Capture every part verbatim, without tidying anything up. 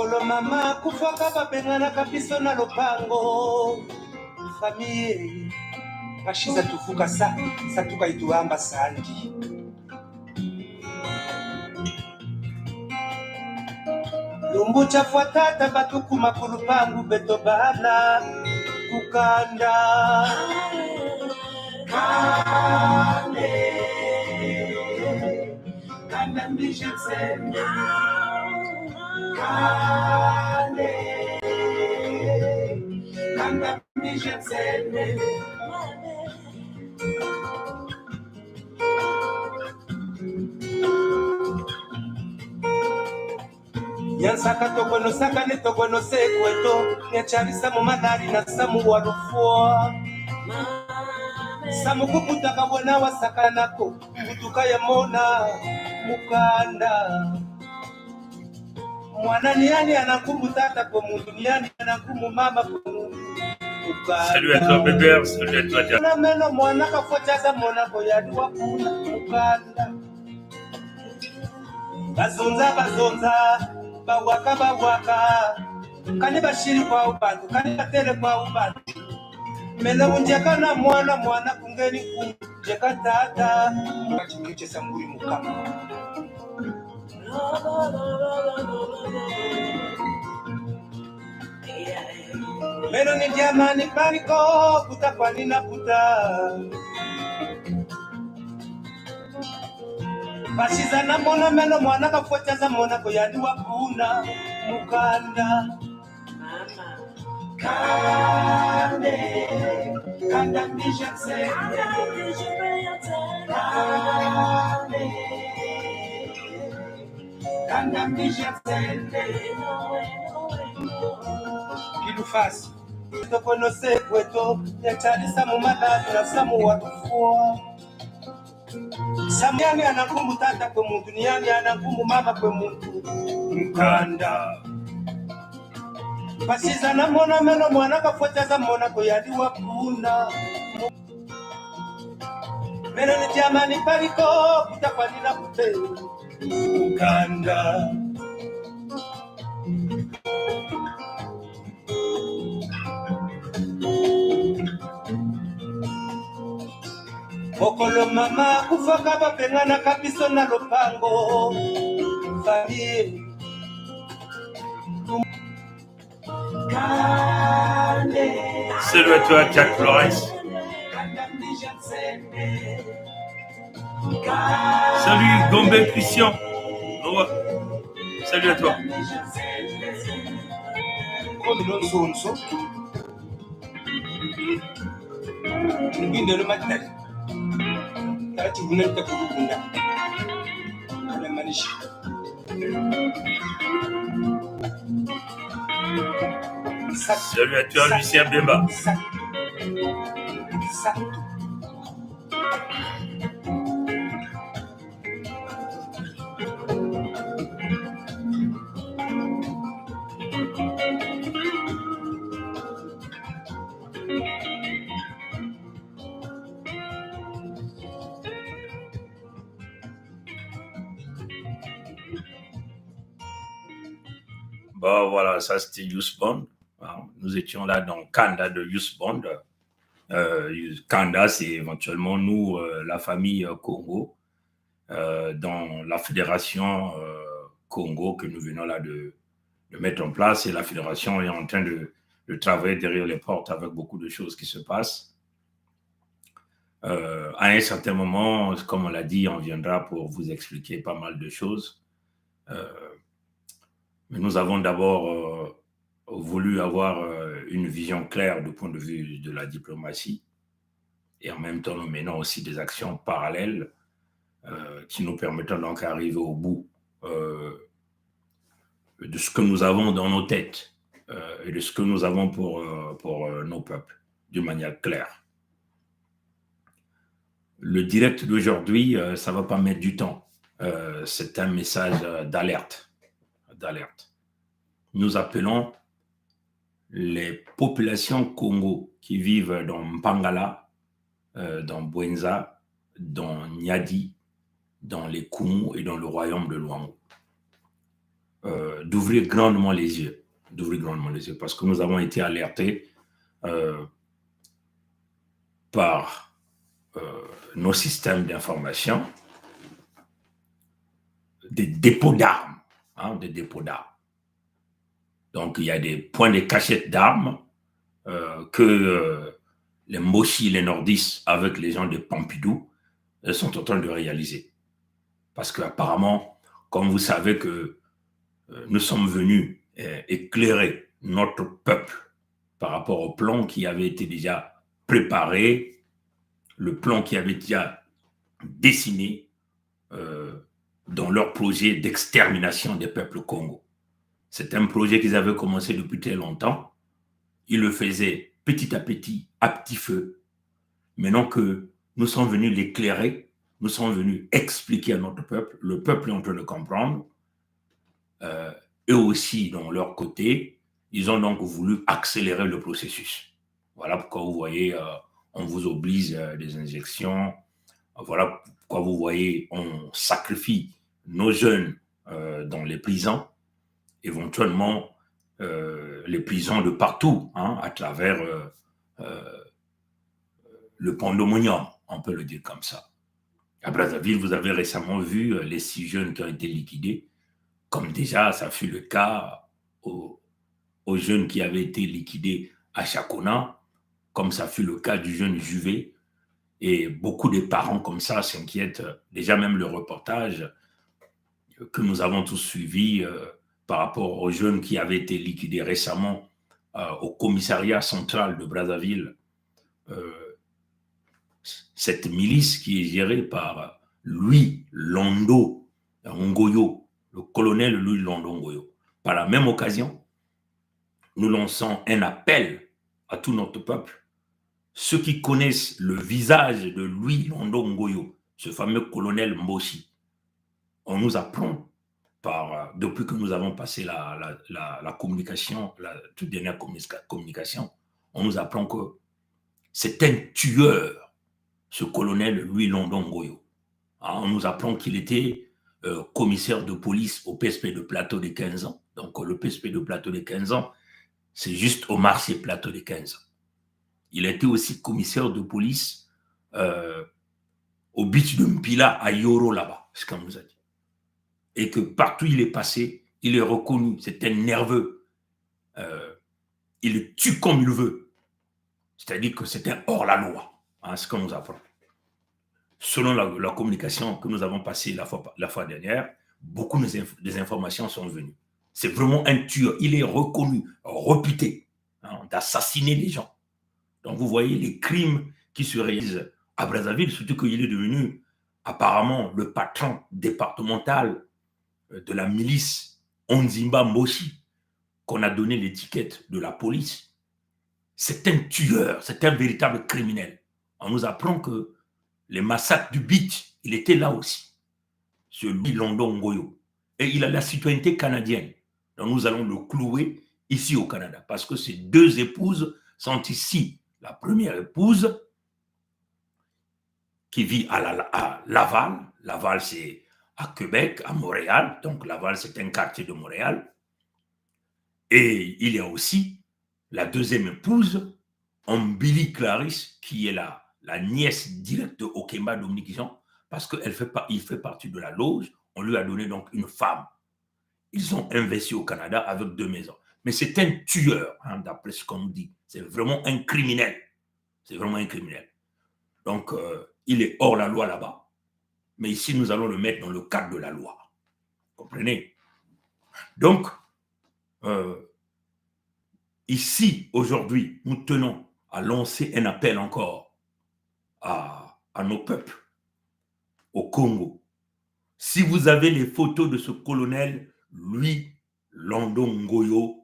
Mama kufwaka babenganaka biso na lopango. Famille, basiza tufukasa, satuka ituamba sandi. Lumbu tafwa tata batukuma ku lupangu beto bana ku kanda. Kanda. Kanda mbija tsende. Kanda. Kanda mbija tsende. Yan saka togweno saka ni togweno sekweto. Ni achalisa mu madari na samu warufwa. Samu kukuta ka wena wa saka nako. Kutuka ya mona mukanda. Mwana ni yani anankumu tata kwa muntu, ni yani anankumu mama kwa muntu. Mukanda. Salut à toi, Bébert. Salut à toi, Jack. Na meno mwana kafwa chaza mona kwa yani wa kuna mukanda. Bazonza, bazonza, bawaka, bawaka. Kani bashiri kwa ubantu, kani batere kwa ubantu. Meno unjeka na mwana, mwana kungeni kunjeka tata. Kachimwiche sanguri mukama. Meno ni diamani paniko, kuta kwani na kuta. Basiza na mona meno mwana kafwa chaza mona kwa yani wa kuna mukanda. Kanda, kanda mbija tsende. Kanda, kanda mbija tsende. Kidufasi. Toko no sekweto, ya chalisa mu madadi na samu warufwa. Samu yani anankumu tata kwa muntu, ni yani anankumu mama kwa muntu. Mukanda. Basiza na mona meno mwana kafwa chaza mona kwa yani wa kuna. Meno ni diamani paniko, kuta kwani na kuta. Mukanda. Mokolo mama kufwaka babenganaka biso na lopango. Famille. Salut à toi, Jack Florence. Salut, Gombe Christian. Au revoir. Salut à toi. Komi no nso nso. Ngwindelo matnali. Tati bunel takuru bunda. Ala manishi. Salut à toi, Lucien Bemba. Bon, voilà, ça c'était Youth Band. Hein, nous étions là dans Kanda de Youth Band. Euh, Kanda, c'est éventuellement nous, euh, la famille, euh, Kongo, euh, dans la fédération, euh, Kongo que nous venons là de, de mettre en place. Et la fédération est en train de, de travailler derrière les portes avec beaucoup de choses qui se passent. Euh, à un certain moment, comme on l'a dit, on viendra pour vous expliquer pas mal de choses. Euh, mais nous avons d'abord, euh, voulu avoir, euh, une vision claire du point de vue de la diplomatie. Et en même temps, nous menons aussi des actions parallèles, euh, qui nous permettront donc d'arriver au bout, euh, de ce que nous avons dans nos têtes, euh, et de ce que nous avons pour, euh, pour, euh, nos peuples, d'une manière claire. Le direct d'aujourd'hui, euh, ça va pas mettre du temps. Euh, c'est un message, euh, d'alerte. D'alerte. Nous appelons les populations Kongo qui vivent dans Mpangala, euh, dans Bouenza, dans Niari, dans les Koumou et dans le royaume de Loango. euh, d'ouvrir grandement les yeux, d'ouvrir grandement les yeux, parce que nous avons été alertés, euh, par, euh, nos systèmes d'information des dépôts d'armes, hein, des dépôts d'armes. Donc, il y a des points de cachette d'armes, euh, que, euh, les Mbochi, les nordistes, avec les gens de Pompidou, euh, sont en train de réaliser. Parce qu'apparemment, comme vous savez que, euh, nous sommes venus, euh, éclairer notre peuple par rapport au plan qui avait été déjà préparé, le plan qui avait déjà dessiné, euh, dans leur projet d'extermination des peuples Kongo. C'est un projet qu'ils avaient commencé depuis très longtemps. Ils le faisaient petit à petit, à petit feu. Maintenant que nous sommes venus l'éclairer, nous sommes venus expliquer à notre peuple, le peuple est en train de comprendre, euh, eux aussi, de leur côté, ils ont donc voulu accélérer le processus. Voilà pourquoi vous voyez, euh, on vous oblige, euh, des injections. Voilà pourquoi vous voyez, on sacrifie nos jeunes, euh, dans les prisons, éventuellement, euh, les prisons de partout, hein, à travers, euh, euh, le pandémonium, on peut le dire comme ça. À Brazzaville, vous avez récemment vu, euh, les six jeunes qui ont été liquidés, comme déjà ça fut le cas au, au jeune qui avait été liquidé à Chakona, comme ça fut le cas du jeune Juvé, et beaucoup de parents comme ça s'inquiètent. Déjà même le reportage que nous avons tous suivi, euh, par rapport au jeune qui avait été liquidé récemment, euh, au commissariat central de Brazzaville, euh, cette milice qui est gérée par Louis Londo Ngoyo, le colonel Louis Londo Ngoyo. Par la même occasion, nous lançons un appel à tout notre peuple. Ceux qui connaissent le visage de Louis Londo Ngoyo, ce fameux colonel Mbochi, on nous apprend par, euh, depuis que nous avons passé la, la, la, la communication, la toute dernière communica-, communication, on nous apprend que c'est un tueur, ce colonel Louis Londo Ngoyo. Hein, on nous apprend qu'il était, euh, commissaire de police au P S P de Plateau des Quinze Ans. Donc, euh, le P S P de Plateau des Quinze Ans, c'est juste au marché Plateau des Quinze Ans. Il a été aussi commissaire de police, euh, au beach de Mpila, à Yoro, là-bas, c'est comme vous a dit. Et que partout il est passé, il est reconnu. C'est un nerveux. Euh, il tue comme il veut. C'est-à-dire que c'est un hors-la-loi, hein, ce qu'on nous apprend. Selon la, la communication que nous avons passée la fois, la fois dernière, beaucoup des inf-, des informations sont venues. C'est vraiment un tueur. Il est reconnu, réputé, hein, d'assassiner les gens. Donc, vous voyez les crimes qui se réalisent à Brazzaville, surtout qu'il est devenu apparemment le patron départemental, euh, de la milice Onzimba Mbochi, qu'on a donné l'étiquette de la police. C'est un tueur, c'est un véritable criminel. On nous apprend que les massacres du beach, il était là aussi. Ce Louis Londo Ngoyo. Et il a la citoyenneté canadienne. Donc nous allons le clouer ici au Canada parce que ses deux épouses sont ici. La première épouse, qui vit à la, à Laval. Laval, c'est à Québec, à Montréal. Donc Laval, c'est un quartier de Montréal. Et il y a aussi la deuxième épouse, Ombili Clarisse, qui est la, la nièce directe de Okemba Dominique Jean, parce qu'elle fait pas, il fait partie de la loge. On lui a donné donc une femme. Ils ont investi au Canada avec deux maisons. Mais c'est un tueur, hein, d'après ce qu'on nous dit. C'est vraiment un criminel. C'est vraiment un criminel. Donc, euh, il est hors la loi là-bas. Mais ici, nous allons le mettre dans le cadre de la loi. Comprenez ? Donc, euh, ici, aujourd'hui, nous tenons à lancer un appel encore à, à nos peuples au Congo. Si vous avez les photos de ce colonel Louis Londo Ngoyo,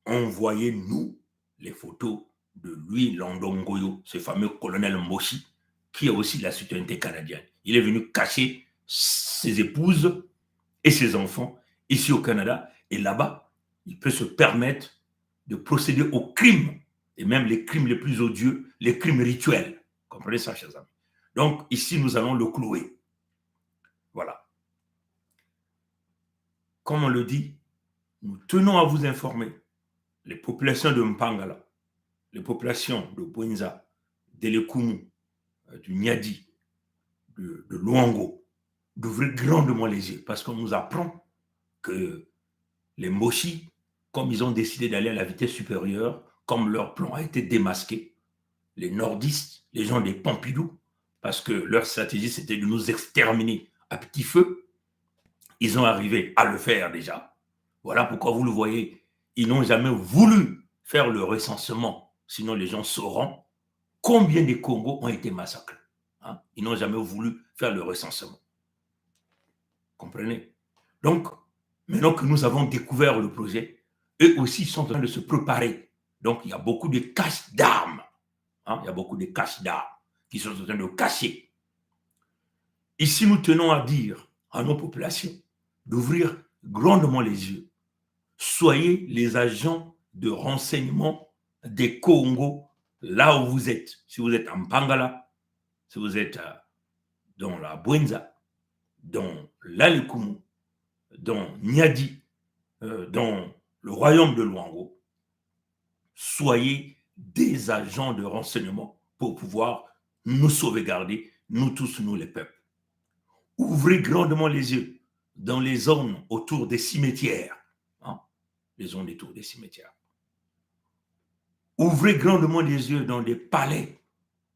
envoyez-nous les photos de Louis Londo Ngoyo, ce fameux colonel Mbochi, qui a aussi la citoyenneté canadienne. Il est venu cacher ses épouses et ses enfants ici au Canada. Et là-bas, il peut se permettre de procéder aux crimes, et même les crimes les plus odieux, les crimes rituels. Comprenez ça, chers amis. Donc, ici, nous allons le clouer. Voilà. Comme on le dit, Nous tenons à vous informer, les populations de Mpangala, les populations de Bouenza, de Lékoumou, euh, du Niari, de, de Loango, d'ouvrir grandement les yeux, parce qu'on nous apprend que les Mbochi, comme ils ont décidé d'aller à la vitesse supérieure, comme leur plan a été démasqué, les nordistes, les gens des Pompidou, parce que leur stratégie, c'était de nous exterminer à petit feu, ils ont arrivé à le faire déjà. Voilà pourquoi, vous le voyez, ils n'ont jamais voulu faire le recensement. Sinon, les gens sauront combien de Kongo ont été massacrés. Hein ? Ils n'ont jamais voulu faire le recensement. Comprenez ? Donc, maintenant que nous avons découvert le projet, eux aussi sont en train de se préparer. Donc, il y a beaucoup de caches d'armes. Hein ? Il y a beaucoup de caches d'armes qui sont en train de cacher. Ici, nous tenons à dire à nos populations d'ouvrir grandement les yeux. Soyez les agents de renseignement des Kongo là où vous êtes. Si vous êtes à Mpangala, si vous êtes, euh, dans la Bouenza, dans la Lékoumou, dans Niari, euh, dans le royaume de Loango, soyez des agents de renseignement pour pouvoir nous sauvegarder, nous tous, nous les peuples. Ouvrez grandement les yeux dans les zones autour des cimetières. Hein ? Les zones autour des cimetières. Ouvrez grandement les yeux dans des palais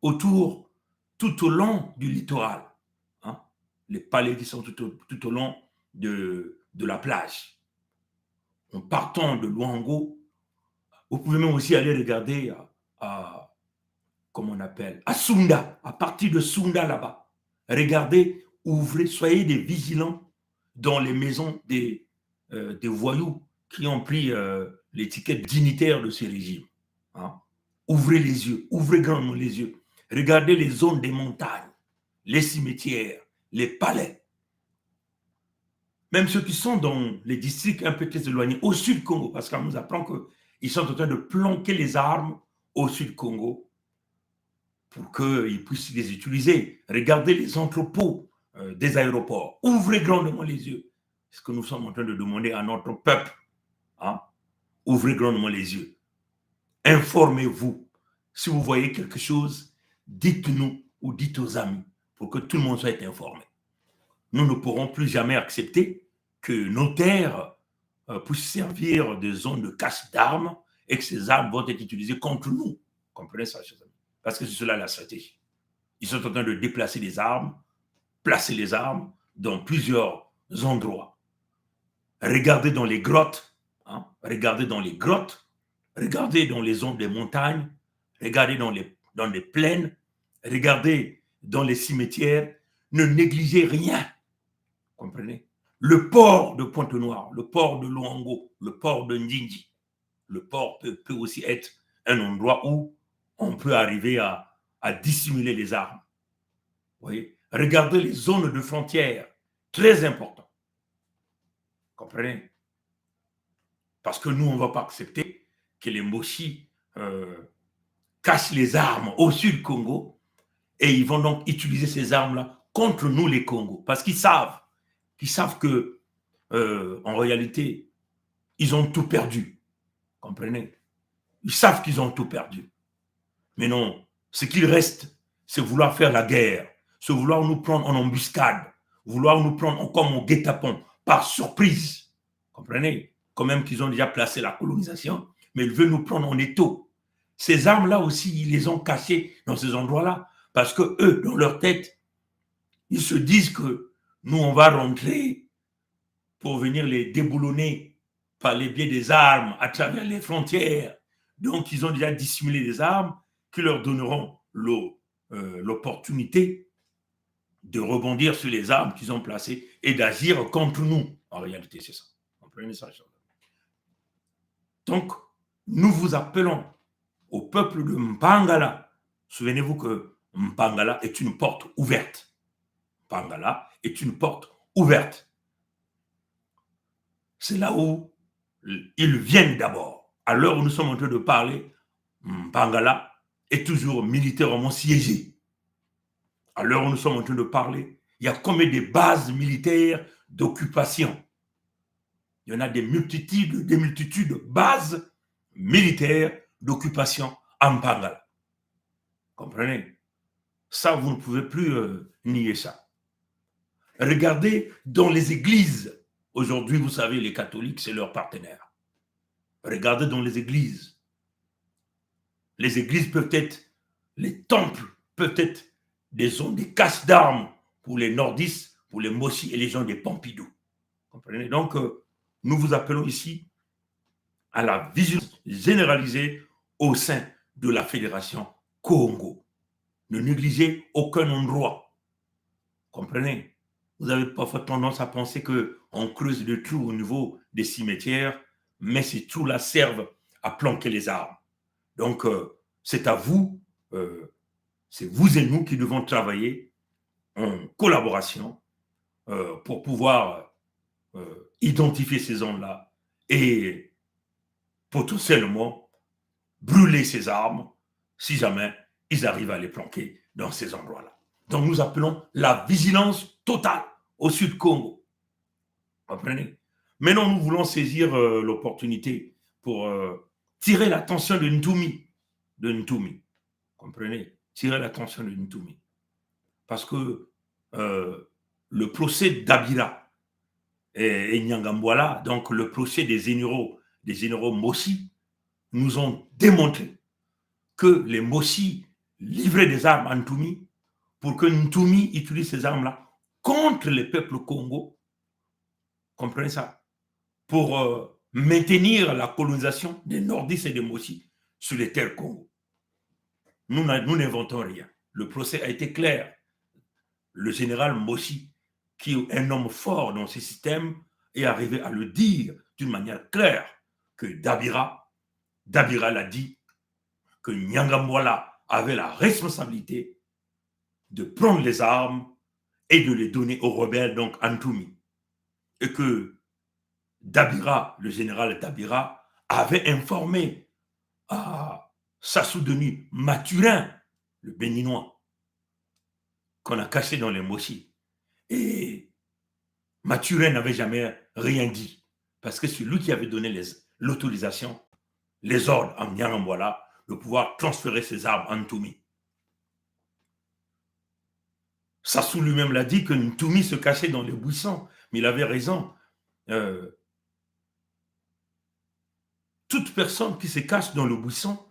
autour, tout au long du littoral. Hein ? Les palais qui sont tout au, tout au long de, de la plage. En partant de Loango, vous pouvez même aussi aller regarder à, à, comment on appelle, à Sunda, à partir de Sunda là-bas. Regardez, ouvrez, soyez des vigilants dans les maisons des, euh, des voyous qui ont pris, euh, l'étiquette dignitaire de ce régime. Hein ? Ouvrez les yeux, ouvrez grandement les yeux. Regardez les zones des montagnes, les cimetières, les palais. Même ceux qui sont dans les districts un peu très éloignés, au sud Kongo, parce qu'on nous apprend qu'ils sont en train de planquer les armes au sud Kongo pour qu'ils puissent les utiliser. Regardez les entrepôts, euh, des aéroports. Ouvrez grandement les yeux. Ce que nous sommes en train de demander à notre peuple. Hein ? Ouvrez grandement les yeux. Informez-vous. Si vous voyez quelque chose, dites-nous ou dites aux amis pour que tout le monde soit informé. Nous ne pourrons plus jamais accepter que nos terres, euh, puissent servir de zone de cache d'armes et que ces armes vont être utilisées contre nous. Comprenez ça, chers amis ? Parce que c'est cela la stratégie. Ils sont en train de déplacer les armes, placer les armes dans plusieurs endroits. Regardez dans les grottes, hein, regardez dans les grottes, regardez dans les zones des montagnes, regardez dans les, dans les plaines, regardez dans les cimetières. Ne négligez rien. Comprenez ? Le port de Pointe-Noire, le port de Loango, le port de Ndjindji, le port peut, peut aussi être un endroit où on peut arriver à, à dissimuler les armes. Vous voyez ? Regardez les zones de frontières, très important. Comprenez ? Parce que nous, on va pas accepter que les Mbochi, euh, cachent les armes au sud Kongo et ils vont donc utiliser ces armes-là contre nous, les Kongo. Parce qu'ils savent, qu'ils savent que, euh, en réalité, ils ont tout perdu. Comprenez ? Ils savent qu'ils ont tout perdu. Mais non, ce qu'il reste, c'est vouloir faire la guerre, c'est vouloir nous prendre en embuscade, vouloir nous prendre comme en guet-apens, par surprise. Comprenez ? Quand même qu'ils ont déjà placé la colonisation, mais ils veulent nous prendre en étau. Ces armes-là aussi, ils les ont cachées dans ces endroits-là, parce que eux, dans leur tête, ils se disent que nous, on va rentrer pour venir les déboulonner par les biais des armes à travers les frontières. Donc, ils ont déjà dissimulé des armes qui leur donneront le, euh, l'opportunité de rebondir sur les armes qu'ils ont placées et d'agir contre nous. En réalité, c'est ça. Comprenez ça, chers amis ? Donc, nous vous appelons au peuple de Mpangala. Souvenez-vous que Mpangala est une porte ouverte. Mpangala est une porte ouverte. C'est là où ils viennent d'abord. À l'heure où nous sommes en train de parler, Mpangala est toujours militairement siégé. À l'heure où nous sommes en train de parler, il y a combien de bases militaires d'occupation ? Il y en a des multitudes, des multitudes de bases militaires d'occupation à Mpangala. Comprenez ? Ça, vous ne pouvez plus, euh, nier ça. Regardez dans les églises. Aujourd'hui, vous savez, les catholiques, c'est leur partenaire. Regardez dans les églises. Les églises peuvent être, les temples peuvent être des zones de cache d'armes pour les nordistes, pour les Mossis et les gens de Pompidou. Comprenez ? Donc, euh, nous vous appelons ici à la vigilance généralisée au sein de la Fédération Kongo. Ne négligez aucun endroit. Comprenez ? Vous avez parfois tendance à penser que on creuse des trous au niveau des cimetières, mais ces trous-là servent à planquer les armes. Donc, euh, c'est à vous, euh, c'est vous et nous qui devons travailler en collaboration, euh, pour pouvoir, euh, identifier ces zones-là et potentiellement brûler ces armes si jamais ils arrivent à les planquer dans ces endroits-là. Donc nous appelons la vigilance totale au Sud Kongo. Comprenez ? Maintenant, nous voulons saisir, euh, l'opportunité pour, euh, tirer l'attention de Ntoumi. De Ntoumi. Comprenez ? Tirer l'attention de Ntoumi. Parce que, euh, le procès d'Abira et, et Nyangambwala, donc le procès des généraux, des généraux Mossis, nous ont démontré que les Mossis livraient des armes à Ntoumi pour que Ntoumi utilise ces armes-là contre les peuples Kongo. Comprenez ça ? Pour, euh, maintenir la colonisation des nordistes et des Mossis sur les terres Kongo. Nous n'a-, nous n'inventons rien. Le procès a été clair. Le général Mossi, qui est un homme fort dans ce système, est arrivé à le dire d'une manière claire que Dabira, Dabira l'a dit, que Nyangambwala avait la responsabilité de prendre les armes et de les donner aux rebelles, donc à Ntoumi. Et que Dabira, le général Dabira, avait informé à Sassou Denis Mathurin, le Béninois, qu'on a caché dans les Mossis. Et Mathurin n'avait jamais rien dit, parce que c'est lui qui avait donné les, l'autorisation, les ordres à Nyangambwala de pouvoir transférer ses armes à Ntoumi. Sassou lui-même l'a dit que Ntoumi se cachait dans les buissons, mais il avait raison. Euh, toute personne qui se cache dans le buisson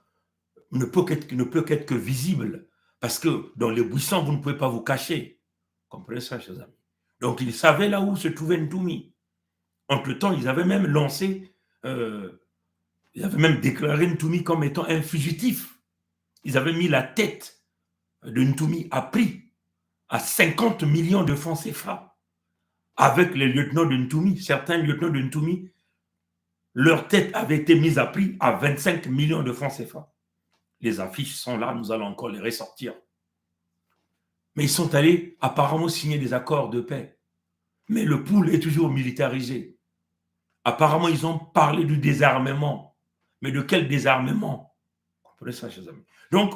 ne peut qu'être, ne peut qu'être que visible, parce que dans les buissons, vous ne pouvez pas vous cacher. Comprenez ça, chers amis. Donc, ils savaient là où se trouvait Ntoumi. Entre-temps, ils avaient même lancé, euh, ils avaient même déclaré Ntoumi comme étant un fugitif. Ils avaient mis la tête de Ntoumi à prix à cinquante millions de francs C F A. Avec les lieutenants de Ntoumi, certains lieutenants de Ntoumi, leur tête avait été mise à prix à vingt-cinq millions de francs C F A. Les affiches sont là, nous allons encore les ressortir. Mais ils sont allés apparemment signer des accords de paix. Mais le pool est toujours militarisé. Apparemment, ils ont parlé du désarmement. Mais de quel désarmement ? Comprenez ça, chers amis. Donc,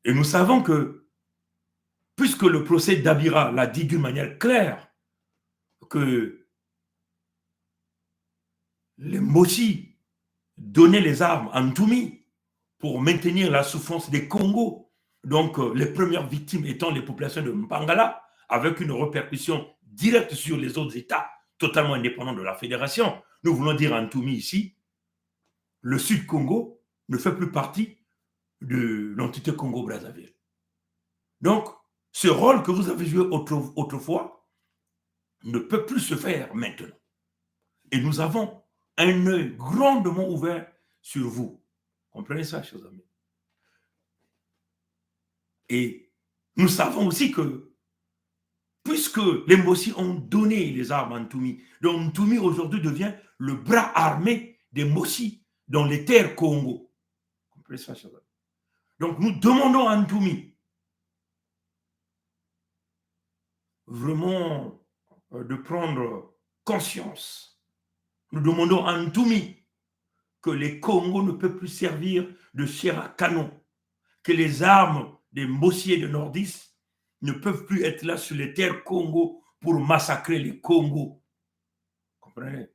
et nous savons que, puisque le procès d'Abira l'a dit d'une manière claire, que les Mossis donnaient les armes à Ntoumi pour maintenir la souffrance des Kongo. Donc, euh, les premières victimes étant les populations de Mpangala, avec une répercussion directe sur les autres États totalement indépendants de la fédération. Nous voulons dire à Ntoumi ici, le Sud Kongo ne fait plus partie de l'entité Congo-Brazzaville. Donc, ce rôle que vous avez joué autre-, autrefois ne peut plus se faire maintenant. Et nous avons un œil grandement ouvert sur vous. Comprenez ça, chers amis. Et nous savons aussi que, puisque les Mossis ont donné les armes à Ntoumi, donc Ntoumi aujourd'hui devient le bras armé des Mossis dans les terres Kongo. Comprenez ça, chers amis. Donc nous demandons à Ntoumi vraiment, euh, de prendre conscience. Nous demandons à Ntoumi que les Kongo ne peuvent plus servir de chair à canon, que les armes des Mossis et des Nordistes ne peuvent plus être là sur les terres Kongo pour massacrer les Kongo. Comprenez ?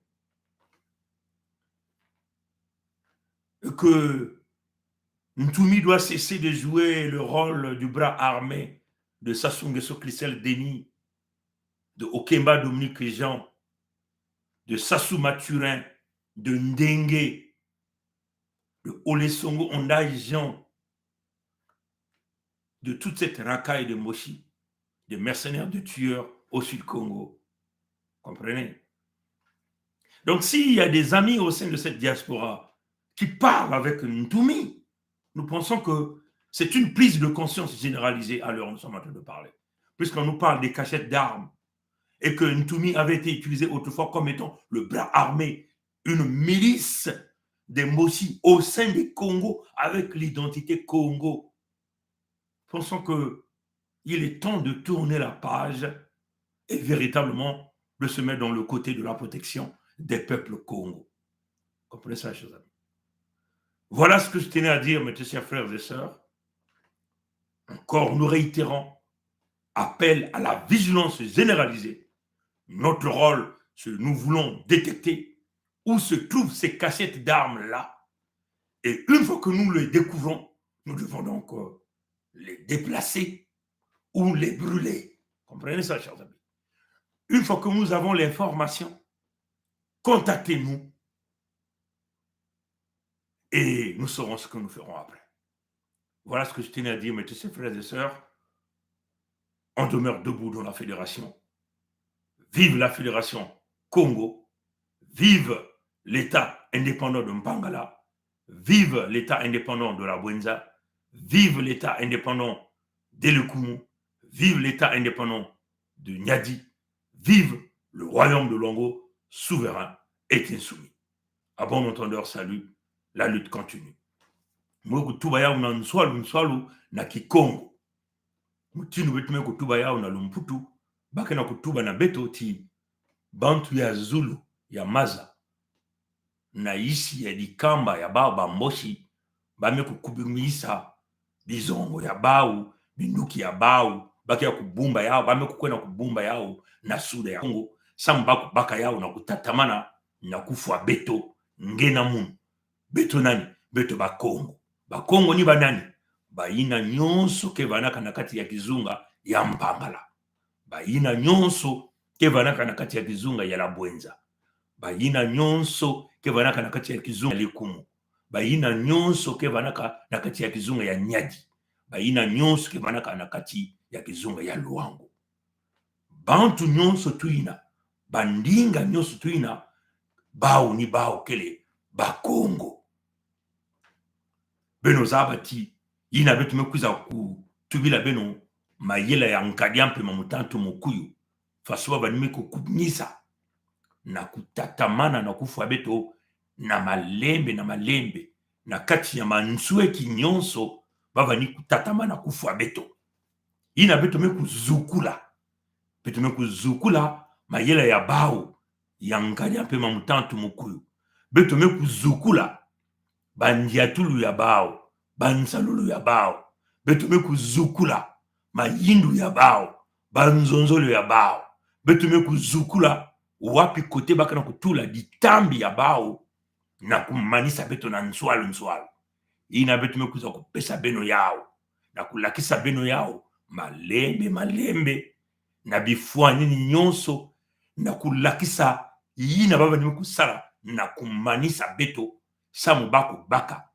que Ntoumi doit cesser de jouer le rôle du bras armé de Sassou Nguesso Christel Denis, de Okemba Dominique Jean, de Sassou Mathurin, de Ndenge, de Ole Songo Ondaye Jean, de toute cette racaille de Mbochi, de mercenaires, de tueurs au Sud Congo. Comprenez ? Donc, s'il y a des amis au sein de cette diaspora qui parlent avec Ntoumi, nous pensons que c'est une prise de conscience généralisée à l'heure où nous sommes en train de parler. Puisqu'on nous parle des cachettes d'armes et que Ntoumi avait été utilisé autrefois comme étant le bras armé, une milice des Mbochi au sein des Kongo avec l'identité Kongo. Pensons que il est temps de tourner la page et véritablement de se mettre dans le côté de la protection des peuples Kongo. Comprenez ça, chers amis. Voilà ce que je tenais à dire, mes chers frères et sœurs. Encore, nous réitérons, appel à la vigilance généralisée. Notre rôle, c'est que nous voulons détecter où se trouvent ces cachettes d'armes-là. Et une fois que nous les découvrons, nous devons donc, euh, les déplacer ou les brûler. Comprenez ça, chers amis. Une fois que nous avons l'information, contactez-nous et nous saurons ce que nous ferons après. Voilà ce que je tenais à dire, mes chers frères et sœurs. On demeure debout dans la fédération. Vive la fédération Kongo. Vive l'État indépendant de Mpangala. Vive l'État indépendant de la Bouenza. Vive l'État indépendant de Lékoumou. Vive l'État indépendant de Niari. Vive le royaume de Loango, souverain et insoumis. À bon entendeur, salut, la lutte continue. Mwé kutuba yaw na nswalu nswalu na Kikongo. Mutindu beto mwé kutuba yaw na lumputu, ba kena kutuba na beto ti bantu ya Zulu, ya Maza, na isi ya Dikamba ya bawu ba Mbochi, ba mwé kukubimisa bizongo ya bawu, binduki ya bawu, ba kena kubumba yaw, ba mwé kukwenda kubumba yaw na suda ya Kongo, samu ba kubaka yaw na kutatamana na kufwa beto, nge na munu. Beto nani? Beto Bakongo. Bakongo ni banani? Bayina nyonso ke vanaka na kati ya kizunga ya Mpangala. Bayina nyonso ke vanaka na kati ya kizunga ya la Bouenza. Bayina nyonso ke vanaka na kati ya kizunga ya Lékoumou. Bayina nyonso ke vanaka na kati ya kizunga ya Niari. Bayina nyonso ke vanaka na kati ya kizunga ya Loango. Bantu nyonso tuyina, bandinga nyonso tuyina, bawu ni bawu kele Bakongo. Beno zaba ti, yina beto mwé kwiza kutubila beno mayela ya Nkadi Ampemba Mutantu Mukuyu, faso ba bani mwé kukubisa na kutatamana na kufwa beto na malembe na malembe, na kati ya mansweki nyonso ba bani kutatamana kufwa beto. Yina beto mwé kuzukula. Beto mwé kuzukula mayela ya bawu ya Nkadi Ampemba Mutantu Mukuyu. Beto mwé kuzukula bandiatulu ya bawu, bansalulu ya bawu. Beto mwé kuzukula mayindu ya bawu, banzonzolo ya bawu. Beto mwé kuzukula wapi kote ba kena kutula ditambi ya bawu na kumanisa beto na nswalu nswalu. Yina beto mwé kwiza kupesa beno yaw, na kulakisa beno yaw malembe malembe, na bifwani nyonso, na kulakisa yina ba bani mwé kusala na kumanisa beto, samu ba kubaka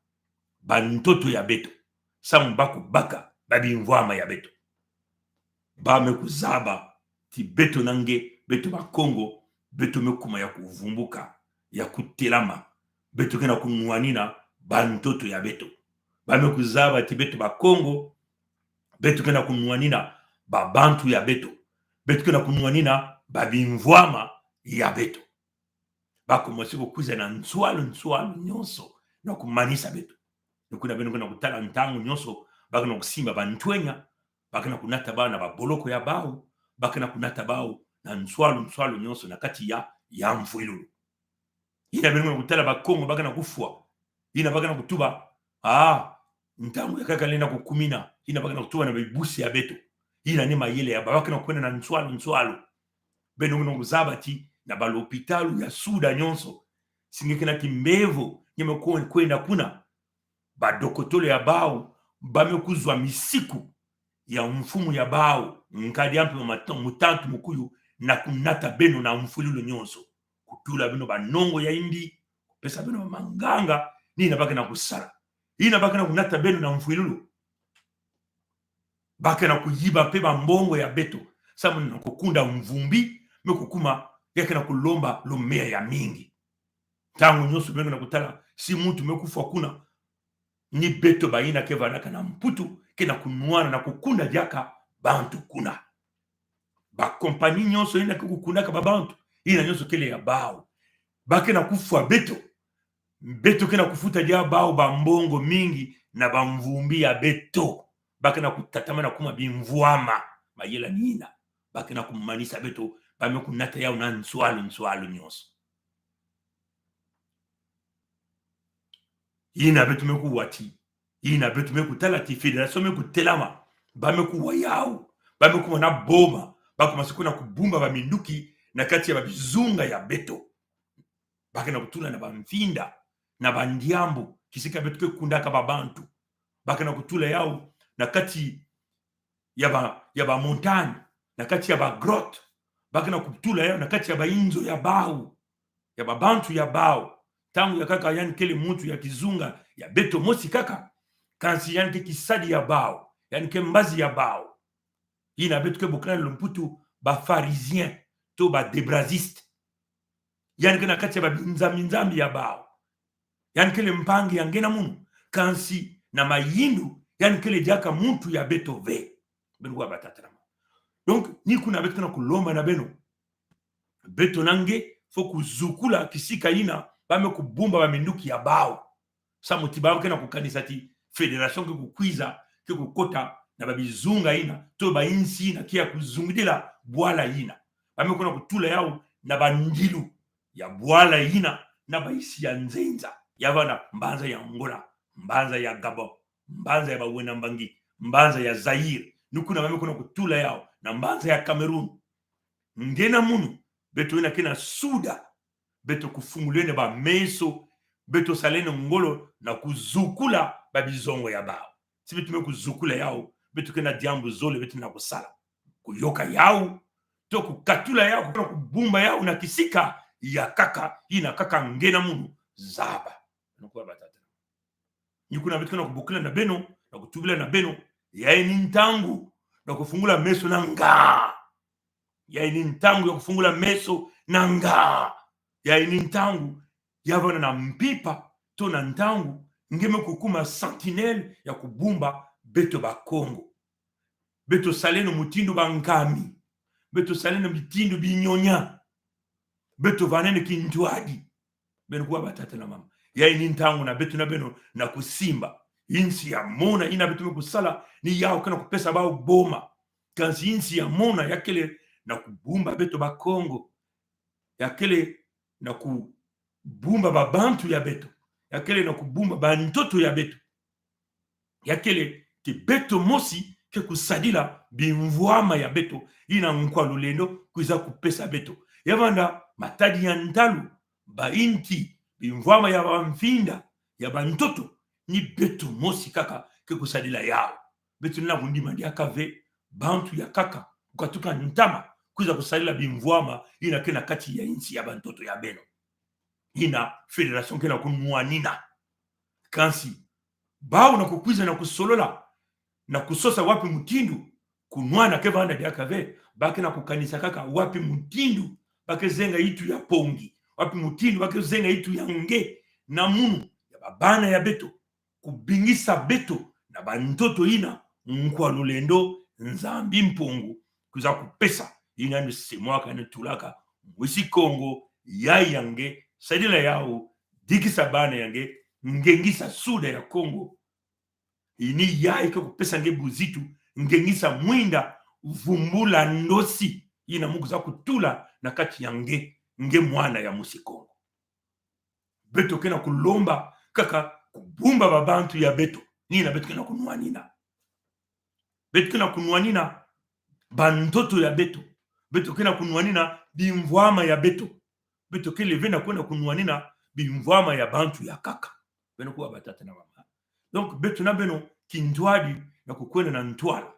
bantoto ya beto, samu ba kubaka babimvwama ya beto. Ba mwé kuzaba ti beto na nge, beto Bakongo, beto mwé kuma ya kuvumbuka, ya kutelama, beto kena kunwanina bantoto ya beto. Ba mwé kuzaba ti beto Bakongo, beto kena kunwanina babantu ya beto, beto kena kunwanina babimvwama ya beto. Ba kumanisi kukwiza na nswalu nswalu nyonso na kumanisa beto. Ni kuna beno kena kutala ntangu nyonso ba kena kusimba bantwenya, ba kena kunata bawu na baboloko ya bawu, ba kena kunata bawu na nswalu nswalu nyonso na kati ya, ya mfwilulu. Yina beno kena kutala Bakongo ba kena kufwa. Yina ba kena kutuba, ah, ntangu ya kaka lenda kukumina. Yina ba kena kutuba na bibusi ya beto. Yina ni mayela ya bawu, ba kena kwenda na nswalu nswalu. Beno kena kuzaba ti na balopitalu ya suda nyonso, si nge kena kimbevo, nge mwé kwe-, kwenda kuna, Badokotolo ya bawu ba me kuzwa misiku ya mfumu ya bawu, nkadi a mpemba, mutantu, mukuyu, na kunata beno na mfwilulu nyonso. Kutula beno banongo ya indi, kupesa beno bamanganga, ni ina ba kena kusala. Ina ba kena kunata beno na mfwilulu. Ba kena kuyiba mpe bambongo ya beto. Samu na kukunda mvumbi, me kukuma, ya kena kulomba lumeya ya mingi. Ntangu nyonso beno kena kutala, si muntu me kufwa kuna, ni beto bayina ke vanaka na Mputu, kena kunwana na kukunda diaka bantu kuna. Bakompani nyonso yina ke kukundaka babantu, yina nyonso kele ya bawu. Ba kena kufwa beto. Beto kena kufuta dia bawu bambongo mingi na bamvumbi ya beto. Ba kena kutatamana kuma bimvwama. Mayela ni ina. Ba kena kumanisa beto. Ba me kunata yawu na nswalu, nswalu nyonso. Ina beto me kuwa ti, ina beto me kutala ti fédération me kutelama, ba me kuwa yawu, ba me kuma na boma, ba kuma siko na kubumba baminduki na kati ya babizunga ya beto. Ba kena kutula na bamfinda, na bandiambu, kisika beto ke kundaka babantu. Ba kena kutula yawu na kati ya ba, ya bamontagne, na kati ya bagrotte. Ba kena kutula yawu na kati ya bainzo ya bawu, ya babantu ya bawu. Ntangu ya nkaka yandi kele muntu ya kizunga ya beto mosi kaka. Kansi yandi ke kisadi ya bawu, yandi ke mbazi ya bawu. Ina beto ke bokila na lumputu bapharisien, to badebraziste. Yandi ke na kati ya babinzami-nzambi ya bawu. Yandi kele mpangi ya nge na munu. Kansi na mayindu, yandi kele diaka muntu ya beto ve. Beno kuwa batata na mama. Donc, ni kuna beto kena kulomba na beno. Beto na nge, fo kuzukula kisika ina, ba me kubumba baminduki ya bawu. Samu ti ba kena kukanisa ti fédération ke kukwiza, ke kukota na babizunga ina, to bainsi ina, ke ya kuzungidila bwala ina. Ba me kena kutula yawu na bandilu ya bwala ina, na bainsi ya nzenza. Ya vana mbanza ya Angola, mbanza ya Gabon, mbanza ya Bawena Mbangi, mbanza ya Zaïre. Ni kuna ba me kena kutula yawu, na mbanza ya Cameroun. Nge na munu, beto ina kena suda, beto kufunguleno bameso, beto saleno ngolo na kuzukula babizongo ya bawu. Si beto me kuzukula yawu, beto kena diambu zole beto na kusala. Kuyoka yawu, to kukatula yawu, kukena kubumba yawu na kisika ya nkaka, ina nkaka nge na munu zaba. Beno kuwa batata. Ni kuna beto kena kubokila na beno, na kutubila na beno, yayi ni ntangu na kufungula meso na nga. Yayi ni ntangu ya kufungula meso na nga. Yayi ni ntangu ya vana na mpimpa, to na ntangu nge me kukuma sentinelle ya kubumba beto Bakongo. Beto saleno mutindu bankami. Beto saleno mutindu binyonya. Beto vaneno kintwadi. Beno kuwa batata na mama. Yayi ni ntangu na beto na beno na kusimba. Insi ya mona ina beto me kusala, ni yawu kena kupesa bawu boma. Kansi insi ya mona ya kele na kubumba beto Bakongo. Ya kele na kubumba babantu ya beto. Ya kele na kubumba bantoto ya beto. Ya kele ti beto mosi ke kusadila bimvwama ya beto, ina Nkwa Lulendo kwiza kupesa beto. Ya vanda matadi ya ntalu, bainti, bimvwama ya bamfinda, ya bantoto, ni beto mosi kaka ke kusadila yawu. Beto na kundima diaka ve bantu ya nkaka kukatuka ntama kwiza kusadila bimvwama ina ke na kati ya insi ya bantoto ya beno. Ina fédération ke na kunwanina. Kansi bawu na kukwiza na kusolola, na kusosa wapi mutindu kunwana ke vanda diaka ve, ba ke na kukanisa kaka wapi mutindu ba ke zenga itu ya pongi, wapi mutindu ba ke zenga itu ya nge na munu, ya babana ya beto, kubingisa beto na bantoto ina Nkwa Lulendo Nzambi Mpungu kwiza kupesa. Ina ni se mwaka ni tulaka, mwisi Kongo, yayi ya nge, sadila yawu, dikisa bana ya nge, ngengisa suda ya Kongo. Ini yayi ke kupesa nge buzitu, ngengisa mwinda, vumbula ndosi ina mu kwiza kutula na kati ya nge, nge mwana ya mwisi Kongo. Beto ke na kulomba kaka kubumba babantu ya beto. Ni ina beto ke na kunwanina. Beto ke na kunwanina bantoto ya beto. Beto ke na kunwanina bimvwama ya beto. Beto kele ve na kwenda kunwanina bimvwama ya bantu ya nkaka. Beno kuwa batata na mama. Donc, beto na beno, kintwadi, na kukwenda na ntwala.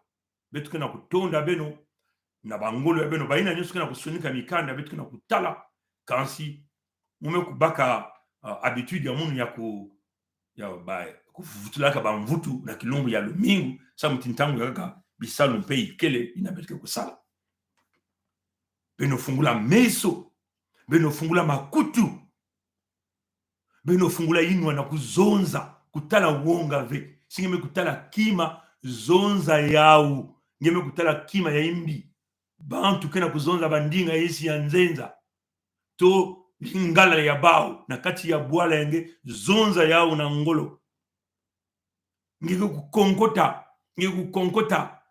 Beto ke na kutonda beno, na bangolo ya beno, bayina nyonso ke na kusonika mikanda, beto ke na kutala, kansi, mu me kubaka, ah, habitude ya munu ya ku, ya ba, kuvutulaka bamvutu na kilumbu ya lumingu, samu ti ntangu ya kaka, bisalu mpe ikele, yina beto ke kusala. Beno fungula meso, beno fungula makutu, beno fungula inwa na kuzonza, kutala wonga ve. Si nge me kutala kima, zonza yawu. Nge me kutala kima ya imbi. Bantu ke na kuzonza bandinga ya insi ya nzenza. To Lingala ya bawu, na kati ya bwala ya nge, zonza yawu na ngolo. Nge ke kukonkota, nge kukonkota,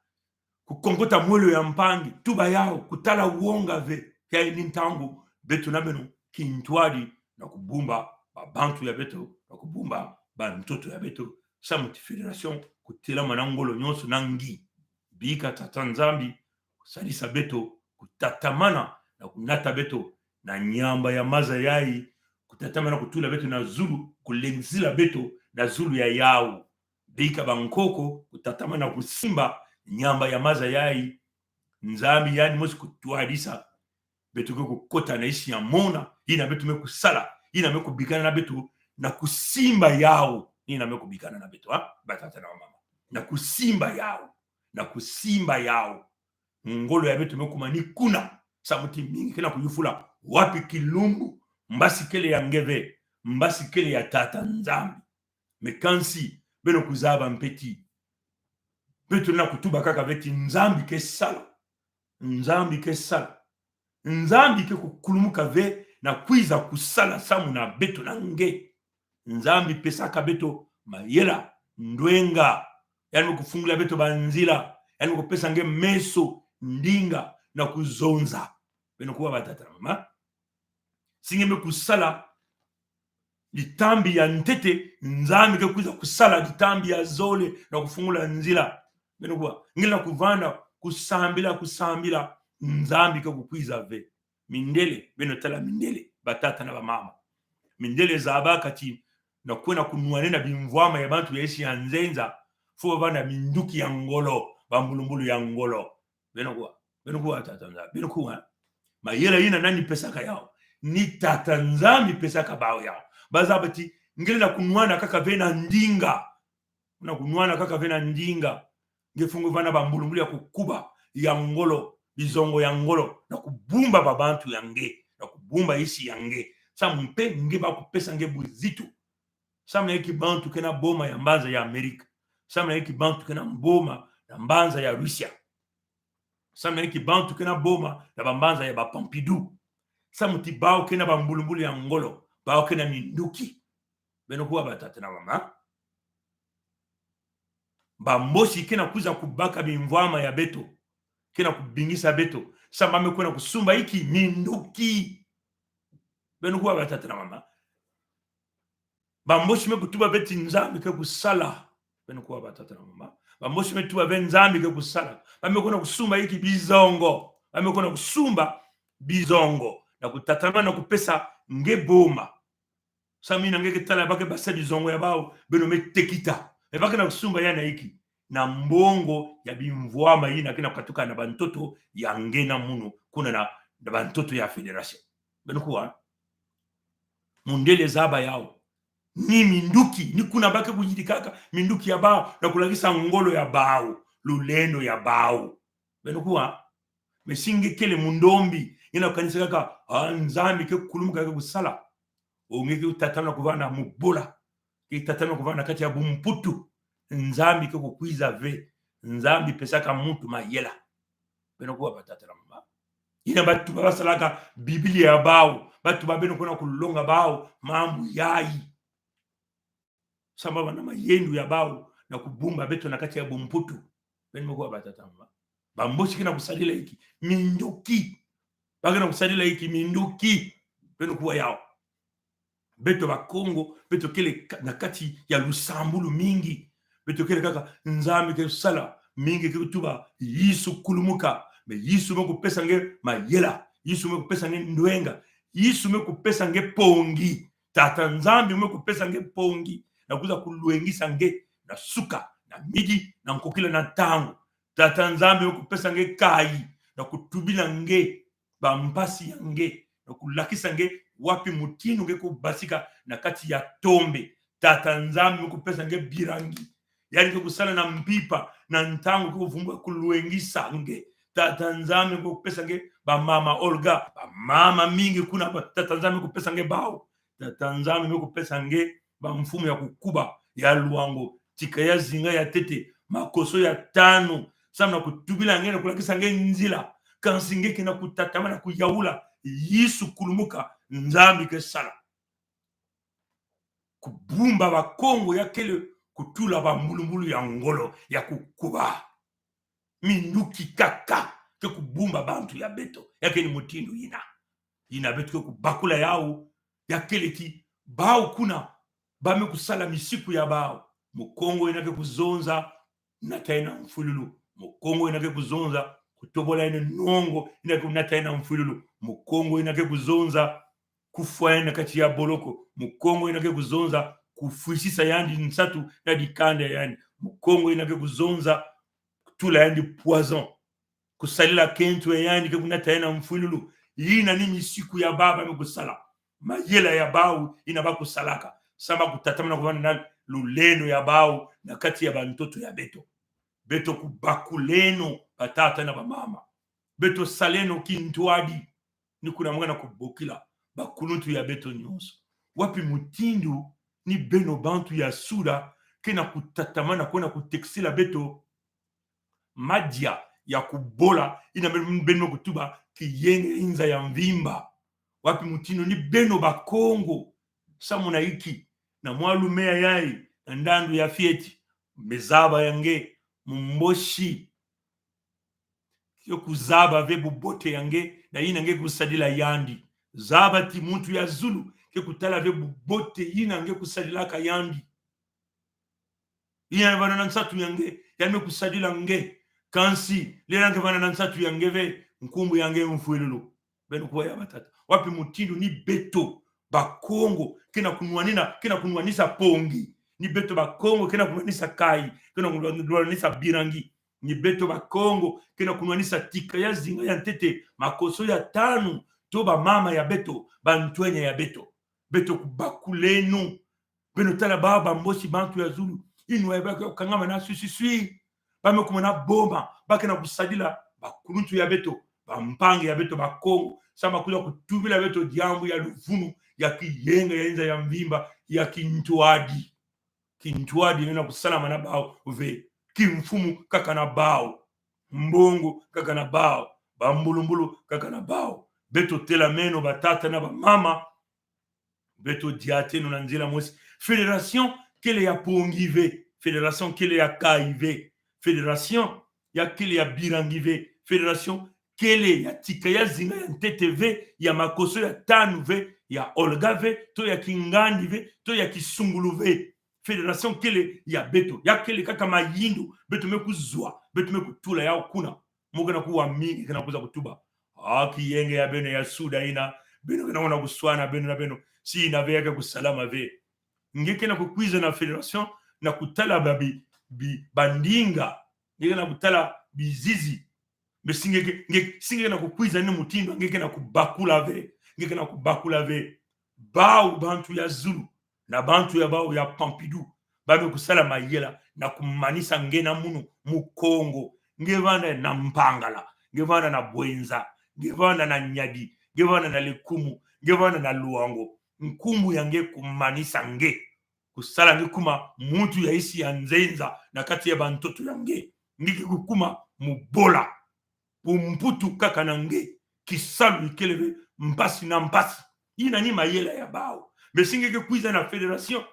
kukonkota mwelo ya mpangi, tuba yawu, kutala wonga ve, ya ini ntangu, beto na beno, kintwadi, na kubumba, babantu ya beto, na kubumba, bantoto ya beto, samu ti fédération, kutelamana ngolo nyonso na ngi, bika Tata Nzambi, kusadisa beto, kutatamana, na kunata beto, na nyamba ya maza yayi, kutatamana kutula beto na zulu, kulenzila beto na zulu ya yawu. Bika bankoko, kutatamana kusimba nyamba ya maza yayi. Nzambi yandi mosi kutwadisa. Beto ke kukota na insi ya mona, yina beto me kusala, yina me kubikana na beto, na kusimba yawu, yina me kubikana na beto, ha? Batata na bamama. Na kusimba yawu, na kusimba yawu. Ngolo ya beto me kuma ni kuna. Samu ti mingi ke na kuyufula wapi kilumbu, mbasi kele ya nge ve, mbasi kele ya Tata Nzambi. Me kansi, beno kuzaba mpe ti, beto na kutuba kaka ve ti Nzambi ke sala. Nzambi ke sala. Nzambi ke kukulumuka ve na kwiza kusala samu na beto na nge. Nzambi pesaka beto mayela, ndwenga. Yandi me kufungula beto banzila. Yandi me kupesa nge meso, ndinga, na kuzonza. Beno kuwa batata na mama. Si nge me kusala ditambi ya ntete, Nzambi ke kwiza kusala ditambi ya zole, na kufungula nzila. Beno kuwa, nge na kuvana kusambila, kusambila, Nzambi ke kukwiza ve. Mindele, beno tala mindele, batata na bamama. Mindele zabaka ti, na kwenda kunwane na bimvwama ya bantu ya insi ya nzenza, fo bavana minduki ya ngolo, bambulumbulu ya ngolo. Beno kuwa, beno kuwa tata Nzambi, beno kuwa. Mayela yina nani pesaka yawu? Ni Tata Nzambi pesaka bawu yawu. Bazaba ti, nge na kunwana kaka ve na ndinga. Na kunwana kaka ve na ndinga. Nge funguvana bambulumbulu ya kukuba, ya ngolo, bizongo ya ngolo, na kubumba babantu ya nge, na kubumba insi ya nge. Samu mpe nge ba kupesa nge buzitu. Samu na inki bantu ke na boma ya mbanza ya Amerika? Samu na inki bantu ke na boma na mbanza ya Russia? Samu na inki bantu ke na boma na bambanza ya ba Pompidou? Samu ti bawu ke na bambulumbulu ya ngolo, bawu ke na minduki. Beno kuwa batata na mama. Bambosi ke na kwiza kubaka bimvwama ya beto, ke na kubingisa beto, samu ba me kwenda kusumba inki? Minduki. Beno kuwa batata na mama. Bambosi me kutuba ve ti Nzambi ke kusala. Beno kuwa batata na mama. Bambosi me tuba ve Nzambi ke kusala. Ba me kwenda kusumba inki? Bizongo. Ba me kwenda kusumba bizongo. Na kutatamana na kupesa nge boma. Samu yina nge ke tala ba ke basa bizongo ya bawu, beno me tekita. E ba ke na kusumba ya na inki? Na mbongo ya bimvwama yina ke na katuka na bantoto ya nge na munu, kuna na, na bantoto ya fédération. Beno kuwa. Mundele zaba yawu. Ni minduki, ni kuna ba ke kuyidikaka minduki ya bawu, na kulakisa ngolo ya bawu, lulendo ya bawu. Beno kuwa. Me si nge kele mu ndombi, nge na kukanisa kaka, ah, Nzambi ke kulumuka, ke kusala. O nge ke kutatamana kuvana mu bola. Ke kutatamana kuvana kati ya bumputu. Nzambi ke kukwiza ve. Nzambi pesaka muntu mayela. Beno kuwa batata na mama. Yina batu ba basalaka Biblia ya bawu, batu ba beno kwenda kulonga bawu mambu yayi. Samu ba na mayindu ya bawu na kubumba beto na kati ya bumputu. Beno kuwa batata na mama. Bambosi ke na kusalila inki? Minduki. Ba ke na kusalila inki? Minduki. Beno kuwa yawu. Beto Bakongo, beto kele ka-, na kati ya lusambulu mingi. Beto kele kaka Nzambi ke sala, mingi ke kutuba Yesu kulumuka. Me Yesu me kupesa nge mayela. Yesu me kupesa nge ndwenga. Yesu me kupesa nge pongi. Tata Nzambi me kupesa nge pongi. Na kwiza kulwengisa nge. na suka, na midi, na nkokila, na ntangu. Tata Nzambi me kupesa nge kayi, na kutubila nge bampasi ya nge, na kulakisa nge wapi mutindu nge kubasika na kati ya tombe. Tata Nzambi me kupesa nge birangi, yandi ke kusala na mpimpa, na ntangu ke kuvumbwa kulwengisa nge. Tata Nzambi me kupesa nge bamama Olga, bamama mingi kuna, ba-, Tata Nzambi me kupesa nge bawu. Tata Nzambi me kupesa nge bamfumu ya kukuba, ya lwango, tika ya zinga ya ntete, makoso ya tanu, samu na kutubila nge na kulakisa nge nzila. Kansi nge ke na kutatamana kuyawula Yesu kulumuka, Nzambi ke sala. Kubumba Bakongo ya kele kutula bambulumbulu ya ngolo ya kukuba. Minduki kaka ke kubumba bantu ya beto. Ya kele mutindu yina. Yina beto ke kubakula yawu. Ya kele ti bawu kuna ba me kusala misiku ya bawu. Mukongo yina ke kuzonza nata yena mfwilulu. Mukongo yina ke kuzonza kutobola yena nongo yina ke nata yena mfwilulu. Mukongo yina ke kuzonza kufwa yandi na kati ya boloko. Mukongo yina ke kuzonza kufwisisa yandi nsatu na dikanda yandi. Mukongo yina ke kuzonza kutula yandi poison, kusalila kento ya yandi ke kunata yena mfwilulu. Yina ni misiku ya bawu ba me kusala. Mayela ya bawu yina ba kusalaka. Samu ba kutatamana kuvana na lulendo ya bawu na kati ya bantoto ya beto. Beto kubakuleno, batata na bamama. Beto saleno kintwadi. Ni kuna mu ke na kubokila bakuluntu ya beto nyonso. Wapi mutindu ni beno bantu ya Suda ke na kutatamana kwenda kutekisila beto madia ya kubola, yina beno, beno kutuba kiyenge ya inza ya mvimba? Wapi mutindu ni beno Bakongo, samu na iki, na mwalume ya yayi, na ndandu ya fioti, me zaba ya nge, Mumboshi ke kuzaba ve bubote ya nge, na yina nge kusadila yandi. Zaba ti muntu ya zulu ke kutala ve bubote yina nge kusadilaka yandi. Yina vana na nsatu ya nge, yandi me kusadila nge. Kansi lera nge vana na nsatu ya nge ve, nkumbu ya nge mfwilulu. Beno kuwa ya batata. Wapi mutindu ni beto Bakongo ke na kunwanina, ke na kunwanisa pongi? Ni beto Bakongo ke na kunwanisa kayi, ke na kunwanisa birangi? Ni beto Bakongo ke na kunwanisa tika ya zinga ya ntete, makoso ya tanu, to bamama ya beto, bantwenya ya beto? Beto kubakuleno. Beno tala ba, Bamboshi, bantu ya zulu, inwa ya ba ke kukangama na swiswiswi. Ba me kuma na boma, ba ke na kusadila bakuluntu ya beto, bampangi ya beto Bakongo, samu ba kwiza kutubila beto diambu ya luvunu, ya kiyenge ya inza ya mvimba, ya kintwadi. Kintwadi nena kusalama na bawu ve. Kimfumu kaka na bawu. Mbongo kaka na bawu. Bambulumbulu kaka na bawu. Beto telameno, batata na bamama. Beto diateno na nzila mosi. Fédération kele ya pongi ve. Fédération kele ya kayi ve. Fédération ya kele ya birangi ve. Fédération kele ya tika ya zinga ya ntete ve, ya makoso ya tanu ve, ya Olga ve, to ya kingandi ve, to ya kisungulu ve. Fédération kele ya beto. Ya kele kaka mayindu beto me kuzwa, beto me kutula yawu kuna. Mu ke na kuwa mingi ke na kwiza kutuba: Ah, kiyenge ya beno ya Suda yina, beno ke na wana kuswana beno na beno. Si yina ve ya ke kusalama ve. Nge ke na kukwiza na fédération na kutala ba bi, bi, bandinga. Nge ke na kutala bizizi. Mbe si nge ke, nge, si nge ke na kukwiza ni mutindu, nge ke na kubakula ve. Nge ke na kubakula ve. Bawu bantu ya zulu, na bantu ya bawu ya Pompidou, ba me kusala mayela na kumanisa nge na munu Mukongo. Nge vanda na Mpangala, nge vanda na Bouenza, nge vanda na Niari, nge vanda na Lékoumou, nge vanda na Loango. Nkumbu ya nge kumanisa nge, kusala nge kuma muntu ya insi ya nzenza na kati ya bantoto ya nge. Nge ke kukuma mubola. Bumputu kaka na nge, kisalu ikele ve, mpasi na mpasi. Yina ni mayela ya bawu. Mbe si nge ke kwiza na fédération,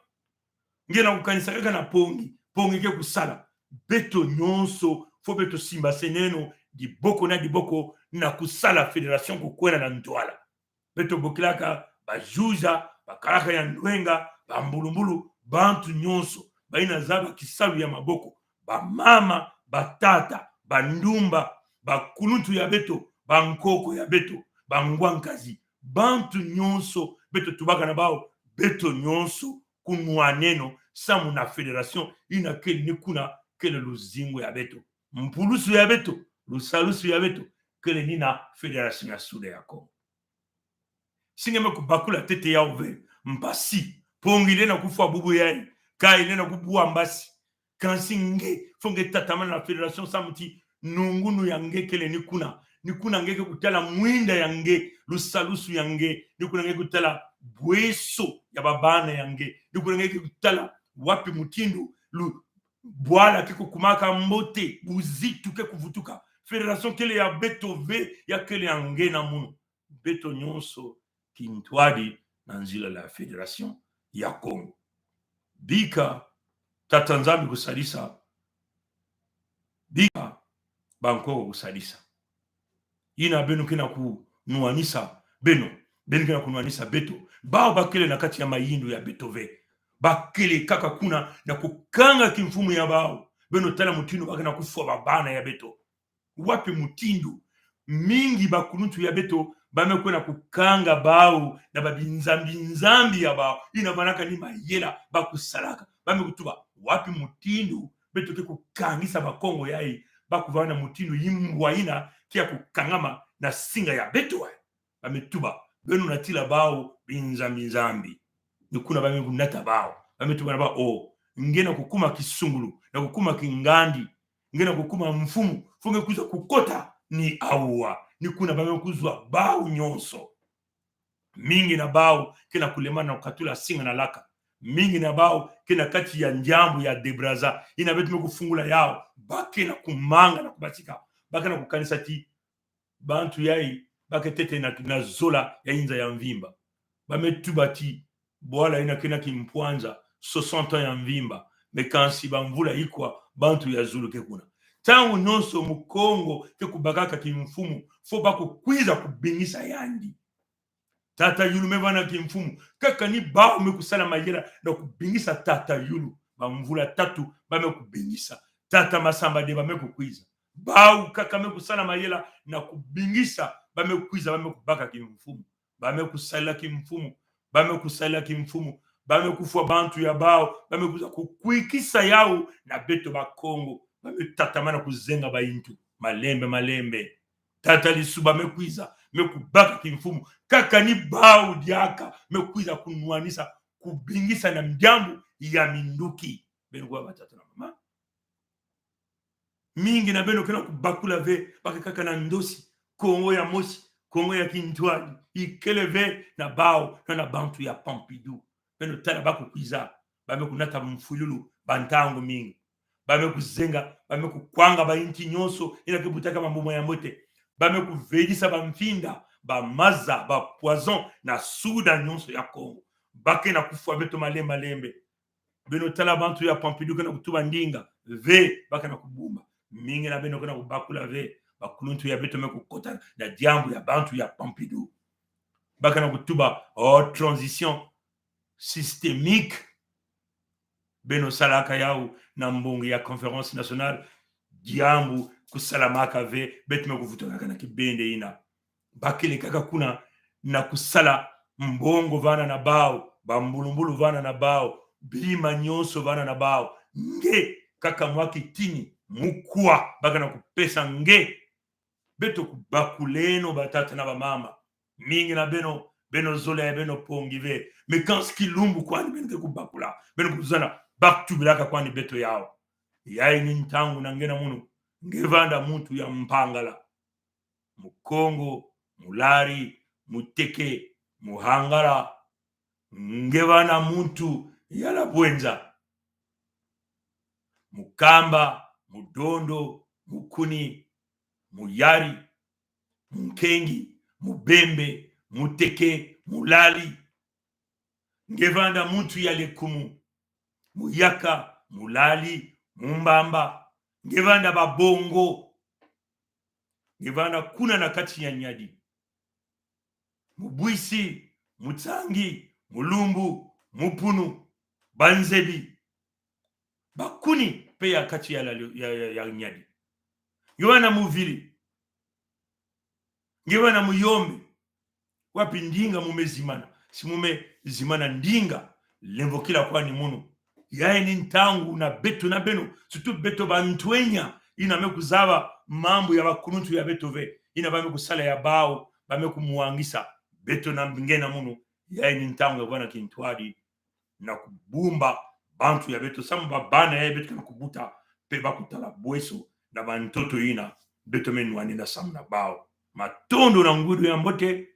nge na kukanisa kaka na pongi, pongi ke kusala. Beto nyonso, faut beto simbaseneno diboko na diboko na kusala fédération kukwenda na ntwala. Beto bokilaka bajuja, bakalaka ya ndwenga, bambulumbulu, bantu nyonso bayina zaba kisalu ya maboko, bamama, batata, bandumba, bakuluntu ya beto, bankoko ya beto, bangwankazi, bantu nyonso beto tubaka na bawu, beto nyonso kunwaneno, samu na fédération, ina kele ni kuna, kele luzingu ya beto. Mpulusu ya beto, lusalusu ya beto, kele ni na fédération ya Sud ya Kongo. Si nge me kubakula ntete yau ve, mpasi, pongi lena kufwa bubu yai, kai lena kubwa mpasi. Kansi nge, fo nge tatamana na fédération samu ti nungunu ya nge kele ni kuna. Ni kuna nge ke kutala mwinda ya nge, lusalusu ya nge, ni kuna nge kutala bweso ya babana ya nge, ni kuna nge ke kutala wapi mutindu lu bwala ke kukumaka mbote, buzitu ke kuvutuka. Fédération kele ya beto ve, ya kele ya nge na munu. Beto nyonso kintwadi na nzila la fédération ya Kongo. Bika Tata Nzambi kusalisa. Bika Bankoko kusalisa. Ina beno kena kunwanisa beno. Beno kena kunwanisa beto. Bau bakele na kati ya mayindu ya beto ve. Bakele kaka kuna na kukanga kimfumu ya bau. Beno tala mutindu bakena kufwa babana ya beto. Wapi mutindu mingi bakuluntu ya beto bamekwe na kukanga bau na babinzambi-nzambi ya bau, ina vanaka ni mayela bakusalaka. Bamekutuba wapi mutindu beto ke kukangisa Bakongo yai, bakuvana mutindu imbwa ina ke ya kukangama na singa ya beto yai. Bametuba beno natila bau binzambi-nzambi. Ni kuna bamekunata bau. Bametuba na bau, o, nge na kukuma kisungulu, na kukuma kingandi, nge na kukuma mfumu, fo nge kwiza kukota ni awa. Ni kuna bamekuzwa bau nyonso. Mingi na bau kena kulemana na kukatula singa na laka. Mingi na bau kena kati ya ndyambu ya De Brazza. Ina beto mekufungula yau, bakena kumanga na kubasika. Bakena kukanisa ti bantu yai bake ntete na, na zola ya inza ya mvimba. Bametuba ti bwala ina kena kimpwanza soixante ans ya mvimba. Mais kansi bamvula ikwa bantu ya zulu ke kuna. Ntangu nyonso Mukongo ke kubakaka kimfumu, fo bakukwiza kubingisa yandi. Tata Youlou mevana kimfumu. Kaka ni bau mekusala mayela na kubingisa Tata Youlou. Bamvula tatu bamekubingisa. Tata Massamba-Débat mekukwiza. Bau kaka mekusala mayela na kubingisa, bamekwiza, bamekubaka kimfumu. Bamekusaila kimfumu. Bamekusaila kimfumu. Bamekufwa bantu ya bau. Bamekuza kukwikisa yau na beto Bakongo. Bametatamana kuzenga bayintu. Malembe, malembe. Tata Lissouba mekwiza, mekubaka kimfumu. Kaka ni bau diaka, mekwiza kunwanisa, kubingisa na ndyambu ya minduki. Beno kuwa batata na mama. Mingi na beno kena kubakula ve, bake kaka na ndosi, Kongo ya mosi, Kongo ya kintwadi, ikele ve na bau, na, na bantu ya Pompidou. Beno tala bakukwiza, bamekunata mfwilulu, bantangu mingi. Bamekuzenga, bamekukwanga bayinti nyonso ina ke butaka mambuma ya mbote. Bamekuvedisa bamfinda, bamaza, bapoison, na suda nyonso ya Kongo. Bakena kufwa beto malembe, malembe. Beno tala bantu ya Pompidou kena kutuba ndinga, ve, bakena kubumba. Mingi na beno kena kubakula ve, bakuluntu ya beto mekukota na ndyambu ya bantu ya Pompidou. Bakena kutuba, o, transition systémique. Beno salaka yau na mbongi ya Conférence Nationale, ndyambu kusalamaka ve, beto mekuvutakaka na kibende ina. Bakele kaka kuna na kusala mbongo vana na bau, bambulumbulu vana na bau, bima nyonso vana na bau. Nge kaka mwa kitini, mukwa, bakena kupesa nge. Beto kubakuleno batata na bamama. Mingi na beno, beno zola ya beno pongi ve. Mais kansi kilumbu kwani beno ke kubakula. Beno kuzana, bakutubilaka kwani beto yau. Yai ni ntangu na nge na munu. Nge vanda muntu ya Mpangala, Mukongo, Mulari, Muteke, Muhangala. Nge vana muntu ya Labwenza, Mukamba, Mudondo, Mukuni, Muyari, Munkengi, Mubembe, Muteke, Mulali. Nge vanda muntu ya Lekumu, Muyaka, Mulali, Mumbamba. Nge vanda Babongo. Nge vanda kuna na kati ya Nyadi, Mubwisi, Mutsangi, Mulumbu, Mupunu, Banzebi. Bakuni pe ya kati ya la, ya, ya, ya Nyadi. Nge vana Muvili. Nge vana Muyombe. Wapi ndinga mumezimana? Si mumezimana ndinga, lemvokila kwani munu. Ya ini ntangu na beto na beno, surtout beto bantwenya, ina me kuzaba mambu ya bakuluntu ya beto ve, ina ba me kusala ya bawu, ba me kumwangisa, beto na ngena munu, ya ini ntangu ya kuvana kintwadi, na kubumba bantu ya beto, samu ba bana ya beto kana kubuta, pe ba kutala bweso, na bantoto ina, beto me nwanina samu na bawu. Matondo na ngudu ya mbote,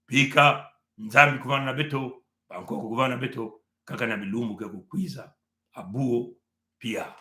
bika Nzambi kuvana na beto, bankoko kuvana na beto, kaka na bilumbu ke kukwiza, abuo, pia.